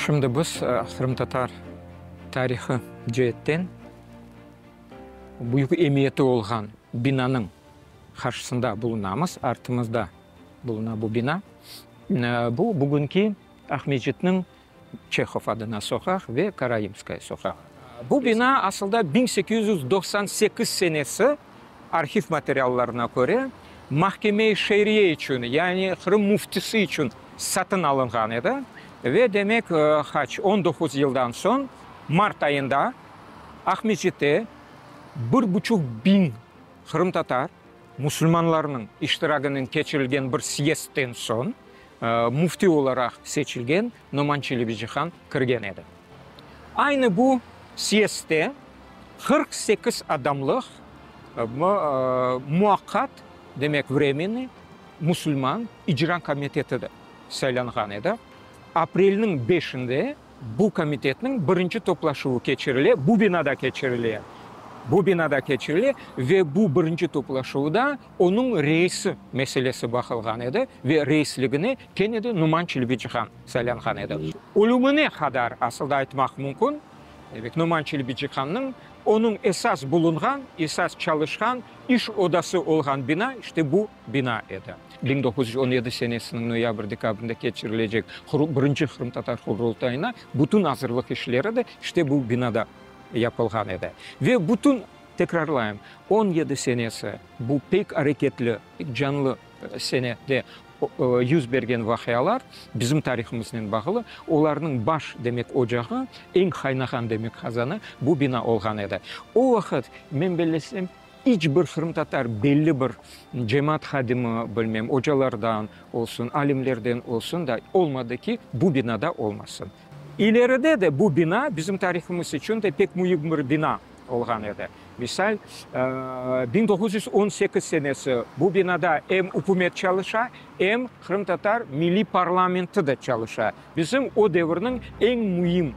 Şimdi biz qırımtatar tarihı ceetten büyük emiyeti olğan binanıñ qarşısında bulunamız, artımızda buluna bu bina. Bu, bugünki Aqmescitniñ Çehov adına soqaq ve Karaimskaya soqağı. Bu bina asılda 1898 senesi arhiv materiallarına köre Mahkeme-i Şeriye içün, yani Qırım müftisi içün satın alınğan edi ve demek qaç, 19 yıldan soñ mart ayında Aqmescitte bir buçuq biñ qırımtatar musulmanlarınıñ iştiraginen keçirilgen bir syezdden soñ müfti olaraq seçilgen Noman Çelebicihan kirgen edi. Aynı bu syezdde 48 adamlıq muvaqqat, demek vremenniy, musulman icra komiteti de saylanğan edi. Aprelniñ beşinde Bu komitetniñ birinci toplaşuvı keçirile, bu binada keçirile, bu binada keçirile ve bu birinci toplaşuvda onıñ reisi meselesi baqılğan edi ve reisligine kene de Numan Çelebicihan saylanğan edi. Ölümine qadar, asılda aytmaq mümkün, demek, Numan Çelebicihannıñ onıñ esas bulunğan, esas çalışqan iş odası olğan bina işte bu bina edi. 1917 senesiniñ noyabr-dekabrinde keçirilecek birinci Qırımtatar Qurultayına bütün azırlıq işleri de işte bu binada yapılğan edi. Ve bütün, tekrarlayım, 17 senesi, bu pek areketli, pek canlı senede yüz bergen vaqialar bizim tarihımıznen bağlı, olarnıñ baş, demek, ocağı, eñ qaynağan, demek, qazanı bu bina olğan edi. O vaqıt, men bellesem, İç bir qırımtatar belli bir cemaat hadimi, bilmem, ocalardan olsun, alimlerden olsun da olmadı ki, bu binada olmasın. İleride de bu bina bizim tarihımız içün de pek müim bir bina olğan edi. Misal, 1918 senesi bu binada em ükümet çalışa, em qırımtatar milliy parlamenti de çalışa. Bizim o devirniñ eñ müim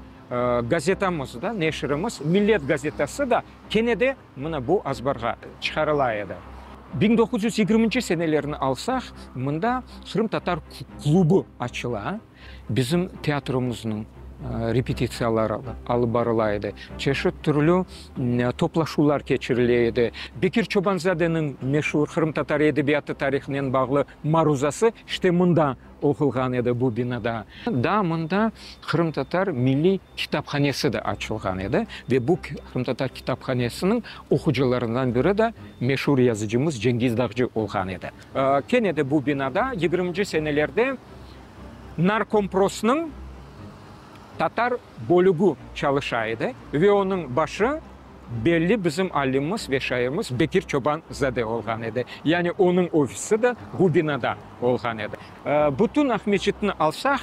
gazetamız da, neşirimiz Millet gazetası da kene de Mına bu azbarğa çıqarıla edi. 1920-nci senelerni alsaq, mında qırımtatar klubı açıla, bizim teatromıznıñ repetitsiyaları alıp barıla edi, çeşit türlü toplaşuvlar keçirile edi. Bekir Çobanzadeniñ meşur qırımtatar edebiyatı tarihınen bağlı maruzası işte mında oqulğan edi, bu binada. Daa mında qırımtatar milliy kitaphanesi de açılğan edi ve bu qırımtatar kitaphanesiniñ oqucılarından biri de meşur yazıcımız Cengiz Dağcı olğan edi. Kene de bu binada yigirminci senelerde Narkomprosnıñ tatar bölügi çalışa edi ve onıñ başı belli bizim alimimiz ve şairimiz Bekir Çoban-zade olğan edi. Yani onıñ ofisi de bu binada olğan edi. Bütün Aqmescitni alsaq,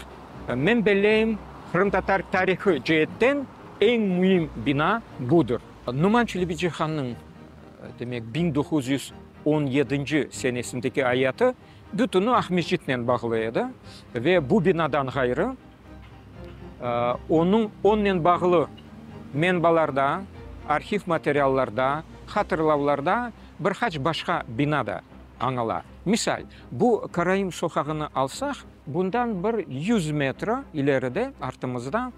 Men belleyim, qırımtatar tarihı ceetten eñ müim bina budır. Numan Çelebicihannıñ, demek, 1917-nci senesindeki ayatı bütüni Aqmescitnen bağlı edi ve bu binadan ğayrı, onıñ onnen bağlı menbalarda, arhiv materiallarda, hatırlavlarda bir qaç başqa bina da añıla. Misal, bu Karaim soqağını alsaq, Bundan bir yüz metr ileride, artımızda,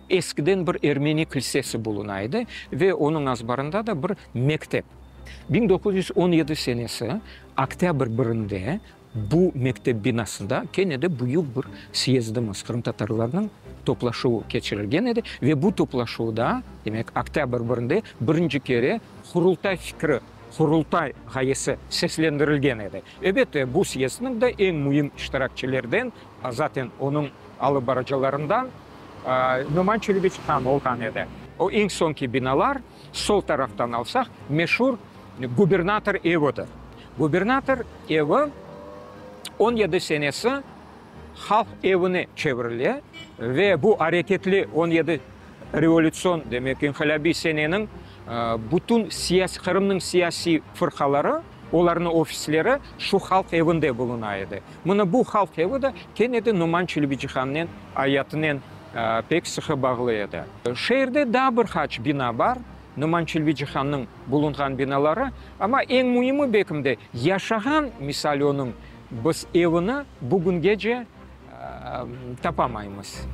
eskiden bir ermeni kilsesi buluna edi ve onıñ azbarında da bir mektep. 1917 senesi oktâbr birinde bu mektep binasında kene de büyük bir syezdimiz, qırımtatarlarnıñ toplaşuvı keçirilgen edi ve bu toplaşuvda, demek, oktâbr birinde birinci kere Qurultay fikri, Qurultay ğayesi seslendirilgen edi. Ebet, bu syezdniñ de eñ müim iştirakçilerden, zaten onıñ alıp barıcılarından Noman Çelebicihan olğan edi. O eñ soñki binalar, sol taraftan alsaq, meşur gubernator evidir. Gubernator evi 17 senesi Halq evine çevirile ve bu areketli 17 revolütsion, demek, inqilâbiy seneniñ bütün siyasiy, Qırımnıñ siyasiy fırqaları, olarnıñ ofisleri şu Halq evinde buluna edi. Mına bu Halq evi de kene de Noman Çelebicihannen ayatınen pek sıqı bağlı edi. Şeerde daa bir qaç bina bar, Noman Çelebicihannıñ bulunğan binaları, amma eñ müimi belkim de, yaşağan, misal, onıñ Biz evini bugüngece tapamaymız.